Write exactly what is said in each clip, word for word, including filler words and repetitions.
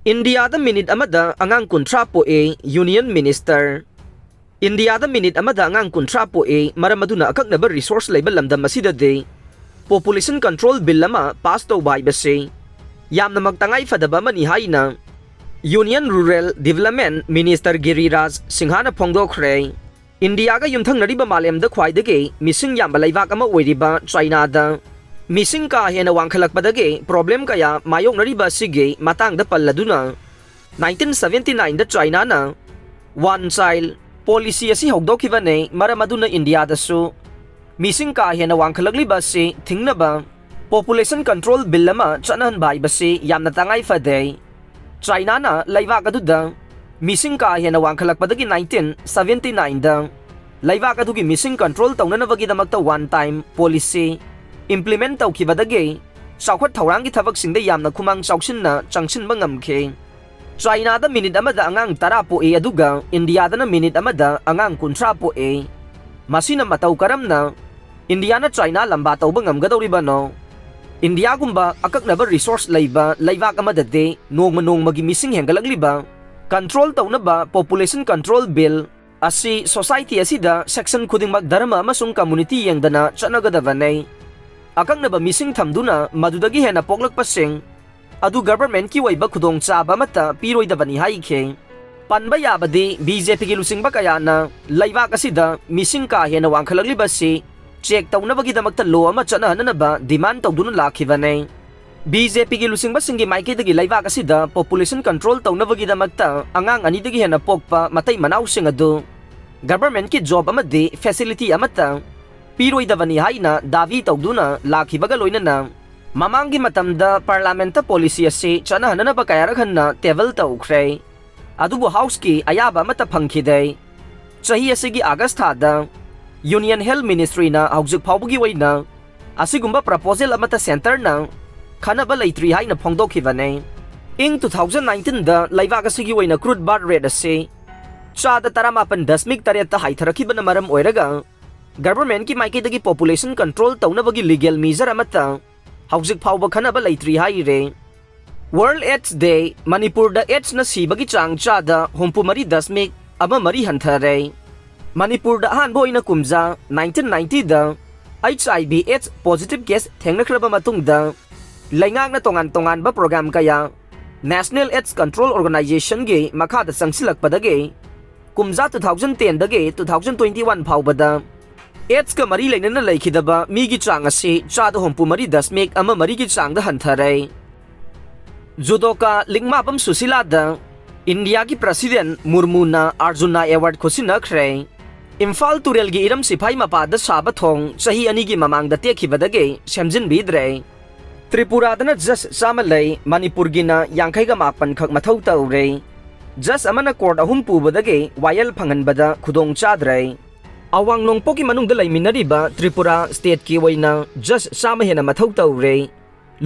ꯏꯟꯗꯤꯌꯥꯗ ꯃꯤꯅꯤꯠ ꯑꯃꯗ ꯑꯉꯥꯡ ꯀꯨꯟꯊ꯭ꯔꯥ ꯄꯣꯛꯏ, Union Minister꯫ ꯏꯟꯗꯤꯌꯥꯗ ꯃꯤꯅꯤꯠ ꯑꯃꯗ ꯑꯉꯥꯡ ꯀꯨꯟꯊ꯭ꯔꯥ ꯄꯣꯛꯏ, ꯃꯔꯝ ꯑꯗꯨꯅ ꯑꯀꯛꯅꯕ resource ꯂꯩꯕ ꯂꯝꯗꯝ ꯑꯁꯤꯗꯗꯤ population control bill ꯑꯃ pass ꯇꯧꯕ ꯍꯥꯏꯕꯁꯤ ꯌꯥꯝꯅꯃꯛ ꯇꯉꯥꯏ ꯐꯗꯕ ꯑꯃꯅꯤ ꯍꯥꯏꯅ Union Rural Development Minister ꯒꯤꯔꯤꯔꯥꯖ ꯁꯤꯡꯍꯥꯅ ꯐꯣꯡꯗꯣꯛꯈ꯭ꯔꯦ꯫ ꯏꯟꯗꯤꯌꯥꯒ ꯌꯨꯝꯊꯪꯅꯔꯤꯕ ꯃꯥꯂꯦꯝꯗ ꯈ꯭ꯋꯥꯏꯗꯒꯤ ꯃꯤꯁꯤꯡ ꯌꯥꯝꯕ ꯂꯩꯕꯥꯛ ꯑꯃ ꯑꯣꯏꯔꯤꯕ ꯆꯥꯏꯅꯥꯗ ꯃꯤꯁꯤꯡ ꯀꯥ ꯍꯦꯟꯅ ꯋꯥꯡꯈꯠꯂꯛꯄꯗꯒꯤ problem ꯀꯌꯥ ꯃꯥꯌꯣꯛꯅꯔꯤꯕ ꯑꯁꯤꯒꯤ ꯃꯇꯥꯡꯗ ꯄꯜꯂꯗꯨꯅ, nineteen seventy nineꯗ ꯆꯥꯏꯅꯥꯅ One Child Policy ꯑꯁꯤ ꯍꯧꯗꯣꯛꯈꯤꯕꯅꯤ, ꯃꯔꯝ ꯑꯗꯨꯅ ꯏꯟꯗꯤꯌꯥꯗꯁꯨ ꯃꯤꯁꯤꯡ ꯀꯥ ꯍꯦꯟꯅ ꯋꯥꯡꯈꯠꯂꯛꯂꯤꯕ ꯑꯁꯤ ꯊꯤꯡꯅꯕ population control bill ꯑꯃ ꯆꯠꯅꯍꯟꯕ ꯍꯥꯏꯕꯁꯤ ꯌꯥꯝꯅ ꯇꯉꯥꯏ ꯐꯗꯦ꯫ ꯆꯥꯏꯅꯥꯅ ꯂꯩꯕꯥꯛ ꯑꯗꯨꯗ ꯃꯤꯁꯤꯡ ꯀꯥ ꯍꯦꯟꯅ ꯋꯥꯡꯈꯠꯂꯛꯄꯗꯒꯤ nineteen seventy nineꯗ ꯂꯩꯕꯥꯛ ꯑꯗꯨꯒꯤ ꯃꯤꯁꯤꯡ control ꯇꯧꯅꯅꯕꯒꯤꯗꯃꯛꯇ One Child Policy implement ꯇꯧꯈꯤꯕꯗꯒꯤ ꯆꯥꯎꯈꯠ ꯊꯧꯔꯥꯡꯒꯤ ꯊꯕꯛꯁꯤꯡꯗ ꯌꯥꯝꯅ ꯈꯨꯃꯥꯡ ꯆꯥꯎꯁꯤꯟꯅ ꯆꯪꯁꯤꯟꯕ ꯉꯝꯈꯤ꯫ ꯆꯥꯏꯅꯥꯗ ꯃꯤꯅꯤꯠ ꯑꯃꯗ ꯑꯉꯥꯡ ꯇꯔꯥ ꯄꯣꯛꯏ, ꯑꯗꯨꯒ ꯏꯟꯗꯤꯌꯥꯗꯅ ꯃꯤꯅꯤꯠ ꯑꯃꯗ ꯑꯉꯥꯡ ꯀꯨꯟꯊ꯭ꯔꯥ ꯄꯣꯛꯏ꯫ ꯃꯁꯤꯅ ꯃꯇꯧ ꯀꯔꯝꯅ ꯏꯟꯗꯤꯌꯥꯅ ꯆꯥꯏꯅꯥ ꯂꯝꯕꯥ ꯇꯧꯕ ꯉꯝꯒꯗꯧꯔꯤꯕꯅꯣ? ꯏꯟꯗꯤꯌꯥꯒꯨꯝꯕ ꯑꯀꯛꯅꯕ resource ꯂꯩꯕ ꯂꯩꯕꯥꯛ ꯑꯃꯗꯗꯤ ꯅꯣꯡꯃ ꯅꯣꯡꯃꯒꯤ ꯃꯤꯁꯤꯡ ꯍꯦꯟꯒꯠꯂꯛꯂꯤꯕ control ꯇꯧꯅꯕ population control bill ꯑꯁꯤ society ꯑꯁꯤꯗ section ꯈꯨꯗꯤꯡꯃꯛ ꯙꯔꯃ ꯑꯃꯁꯨꯡ community ꯌꯦꯡꯗꯅ ꯆꯠꯅꯒꯗꯕꯅꯤ꯫ ꯑꯀꯛꯅꯕ ꯃꯤꯁꯤꯡ ꯊꯝꯗꯨꯅ ꯃꯗꯨꯗꯒꯤ ꯍꯦꯟꯅ ꯄꯣꯛꯂꯛꯄꯁꯤꯡ ꯑꯗꯨ governmentꯀꯤ ꯑꯣꯏꯕ ꯈꯨꯗꯣꯡꯆꯥꯕ ꯑꯃꯠꯇ ꯄꯤꯔꯣꯏꯗꯕꯅꯤ ꯍꯥꯏꯈꯤ꯫ ꯄꯟꯕ ꯌꯥꯕꯗꯤ, BJPꯒꯤ ꯂꯨꯆꯤꯡꯕ ꯀꯌꯥꯅ ꯂꯩꯕꯥꯛ ꯑꯁꯤꯗ ꯃꯤꯁꯤꯡ ꯀꯥ ꯍꯦꯟꯅ ꯋꯥꯡꯈꯠꯂꯛꯂꯤꯕ ꯑꯁꯤ check ꯇꯧꯅꯕꯒꯤꯗꯃꯛꯇ law ꯑꯃ ꯆꯠꯅꯍꯟꯅꯅꯕ demand ꯇꯧꯗꯨꯅ ꯂꯥꯛꯈꯤꯕꯅꯤ꯫ BJPꯒꯤ ꯂꯨꯆꯤꯡꯕꯁꯤꯡꯒꯤ ꯃꯥꯏꯀꯩꯗꯒꯤ ꯂꯩꯕꯥꯛ ꯑꯁꯤꯗ population control ꯇꯧꯅꯕꯒꯤꯗꯃꯛꯇ ꯑꯉꯥꯡ ꯑꯅꯤꯗꯒꯤ ꯍꯦꯟꯅ ꯄꯣꯛꯄ ꯃꯇꯩ ꯃꯅꯥꯎꯁꯤꯡ ꯑꯗꯨ governmentꯀꯤ job ꯑꯃꯗꯤ facility ꯑꯃꯠꯇ ꯄꯤꯔꯣꯏꯗꯕꯅꯤ ꯍꯥꯏꯅ ꯗꯥꯕꯤ ꯇꯧꯗꯨꯅ ꯂꯥꯛꯈꯤꯕꯒ ꯂꯣꯏꯅꯅ, ꯃꯃꯥꯡꯒꯤ ꯃꯇꯝꯗ parliamentꯇ policy ꯑꯁꯤ ꯆꯠꯅꯍꯟꯅꯅꯕ ꯀꯌꯥꯔꯛ ꯍꯟꯅ table ꯇꯧꯈ꯭ꯔꯦ, ꯑꯗꯨꯕꯨ houseꯀꯤ ꯑꯌꯥꯕ ꯑꯃꯠꯇ ꯐꯪꯈꯤꯗꯦ꯫ ꯆꯍꯤ ꯑꯁꯤꯒꯤ August ꯊꯥꯗ Union Health Ministryꯅ ꯍꯧꯖꯤꯛ ꯐꯥꯎꯕꯒꯤ ꯑꯣꯏꯅ ꯑꯁꯤꯒꯨꯝꯕ proposal ꯑꯃꯠꯇ centreꯅ ꯈꯟꯅꯕ ꯂꯩꯇ꯭ꯔꯤ ꯍꯥꯏꯅ ꯐꯣꯡꯗꯣꯛꯈꯤꯕꯅꯤ꯫ ꯏꯪ two thousand nineteenꯗ ꯂꯩꯕꯥꯛ ꯑꯁꯤꯒꯤ ꯑꯣꯏꯅ crude birth rate ꯑꯁꯤ ꯆꯥꯗ ꯇꯔꯥꯃꯥꯄꯟ ꯗꯁꯃꯤꯛ ꯇꯔꯦꯠꯇ ꯍꯥꯏꯊꯔꯛꯈꯤꯕꯅ ꯃꯔꯝ ꯑꯣꯏꯔꯒ, governmentꯀꯤ ꯃꯥꯏꯀꯩꯗꯒꯤ population control ꯇꯧꯅꯕꯒꯤ legal measure ꯑꯃꯠꯇ ꯍꯧꯖꯤꯛ ꯐꯥꯎꯕ ꯈꯟꯅꯕ ꯂꯩꯇ꯭ꯔꯤ ꯍꯥꯏꯔꯦ꯫ World AIDS Day, ꯃꯅꯤꯄꯨꯔꯗ AIDS-ꯅ ꯁꯤꯕꯒꯤ ꯆꯥꯡ ꯆꯥꯗ ꯍꯨꯝꯐꯨ ꯃꯔꯤ ꯗꯁꯃꯤꯛ ꯑꯃ ꯃꯔꯤ ꯍꯟꯊꯔꯦ꯫ ꯃꯅꯤꯄꯨꯔꯗ ꯑꯍꯥꯟꯕ ꯑꯣꯏꯅ ꯀꯨꯝꯖꯥ nineteen ninety-ꯗ HIV AIDS positive case ꯊꯦꯡꯅꯈ꯭ꯔꯕ ꯃꯇꯨꯡꯗ, ꯂꯩꯉꯥꯛꯅ ꯇꯣꯉꯥꯟ ꯇꯣꯉꯥꯟꯕ program ꯀꯌꯥ National AIDS Control Organization-ꯒꯤ ꯃꯈꯥꯗ ꯆꯪꯁꯤꯜꯂꯛꯄꯗꯒꯤ, ꯀꯨꯝꯖꯥ two thousand ten-ꯗꯒꯤ two thousand twenty-one ꯐꯥꯎꯕꯗ AIDS-ꯀ ꯃꯔꯤ ꯂꯩꯅꯅ ꯂꯩꯈꯤꯗꯕ ꯃꯤꯒꯤ ꯆꯥꯡ ꯑꯁꯤ ꯆꯥꯗ ꯍꯨꯝꯐꯨ ꯃꯔꯤ ꯗꯁꯃꯤꯛ ꯑꯃ ꯃꯔꯤꯒꯤ ꯆꯥꯡꯗ ꯍꯟꯊꯔꯦ꯫ Judoka ꯂꯤꯛꯃꯥꯕꯝ ꯁꯨꯁꯤꯂꯥꯗ ꯏꯟꯗꯤꯌꯥꯒꯤ President ꯃꯨꯔꯃꯨꯅ Arjuna Award ꯈꯨꯠꯁꯤꯟꯅꯈ꯭ꯔꯦ꯫ ꯏꯝꯐꯥꯜ ꯇꯨꯔꯦꯜꯒꯤ ꯏꯔꯝ ꯁꯤꯐꯥꯏ ꯃꯄꯥꯗ ꯁꯥꯕ ꯊꯣꯡ ꯆꯍꯤ ꯑꯅꯤꯒꯤ ꯃꯃꯥꯡꯗ ꯇꯦꯛꯈꯤꯕꯗꯒꯤ ꯁꯦꯝꯖꯤꯟꯕꯤꯗ꯭ꯔꯦ꯫ ꯇ꯭ꯔꯤꯄꯨꯔꯥꯗꯅ judge ꯆꯥꯝꯃ ꯂꯩ, ꯃꯅꯤꯄꯨꯔꯒꯤꯅ ꯌꯥꯡꯈꯩꯒ ꯃꯥꯄꯟ ꯈꯛ ꯃꯊꯧ ꯇꯧꯔꯦ꯫ Judge ꯑꯃꯅ court ꯑꯍꯨꯝ ꯄꯨꯕꯗꯒꯤ ꯋꯥꯌꯦꯜ ꯐꯪꯍꯟꯕꯗ ꯈꯨꯗꯣꯡ ꯆꯥꯗ꯭ꯔꯦ꯫ ꯑꯋꯥꯡ ꯅꯣꯡꯄꯣꯛꯀꯤ ꯃꯅꯨꯡꯗ ꯂꯩꯃꯤꯟꯅꯔꯤꯕ ꯇ꯭ꯔꯤꯄꯨꯔꯥ state-ꯀꯤ ꯑꯣꯏꯅ judge ꯆꯥꯝꯃ ꯍꯦꯟꯅ ꯃꯊꯧ ꯇꯧꯔꯦ꯫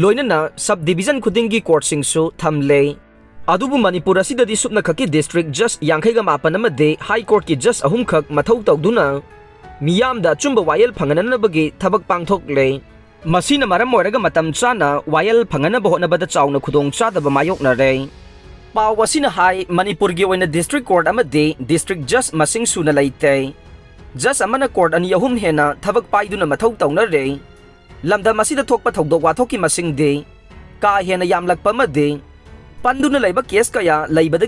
ꯂꯣꯏꯅꯅ sub-division ꯈꯨꯗꯤꯡꯒꯤ court-ꯁꯤꯡꯁꯨ ꯊꯝꯂꯦ꯫ ꯑꯗꯨꯕꯨ ꯃꯅꯤꯄꯨꯔ ꯑꯁꯤꯗꯗꯤ ꯁꯨꯞꯅꯈꯛꯀꯤ district judge ꯌꯥꯡꯈꯩꯒ ꯃꯥꯄꯟ ꯑꯃꯗꯤ High Court-ꯀꯤ judge ꯑꯍꯨꯝꯈꯛ ꯃꯊꯧ ꯇꯧꯗꯨꯅ ꯃꯤꯌꯥꯝꯗ ꯑꯆꯨꯝꯕ ꯋꯥꯌꯦꯜ ꯐꯪꯍꯟꯅꯕꯒꯤ ꯊꯕꯛ ꯄꯥꯡꯊꯣꯛꯂꯦ꯫ ꯃꯁꯤꯅ ꯃꯔꯝ ꯑꯣꯏꯔꯒ ꯃꯇꯝ ꯆꯥꯅ ꯋꯥꯌꯦꯜ ꯐꯪꯍꯟꯅꯕ ꯍꯣꯠꯅꯕꯗ ꯆꯥꯎꯅ ꯈꯨꯗꯣꯡꯆꯥꯗꯕ ꯃꯥꯌꯣꯛꯅꯔꯦ꯫ ꯄꯥꯎ ꯑꯁꯤꯅ ꯍꯥꯏ, ꯃꯅꯤꯄꯨꯔꯒꯤ ꯑꯣꯏꯅ district court ꯑꯃꯗꯤ district judge ꯃꯁꯤꯡ ꯁꯨꯅ ꯂꯩꯇꯦ꯫ Judge ꯑꯃꯅ court ꯑꯅꯤ ꯑꯍꯨꯝ ꯍꯦꯟꯅ ꯊꯕꯛ ꯄꯥꯏꯗꯨꯅ ꯃꯊꯧ ꯇꯧꯅꯔꯦ꯫ ꯂꯝꯗꯝ ꯑꯁꯤꯗ ꯊꯣꯛꯄ ꯊꯧꯗꯣꯛ ꯋꯥꯊꯣꯛꯀꯤ ꯃꯁꯤꯡꯗꯤ ꯀꯥ ꯍꯦꯟꯅ ꯌꯥꯝꯂꯛꯄ ꯑꯃꯗꯤ ꯄꯟꯗꯨꯅ ꯂꯩꯕ case ꯀꯌꯥ ꯂꯩꯕꯗꯒꯤ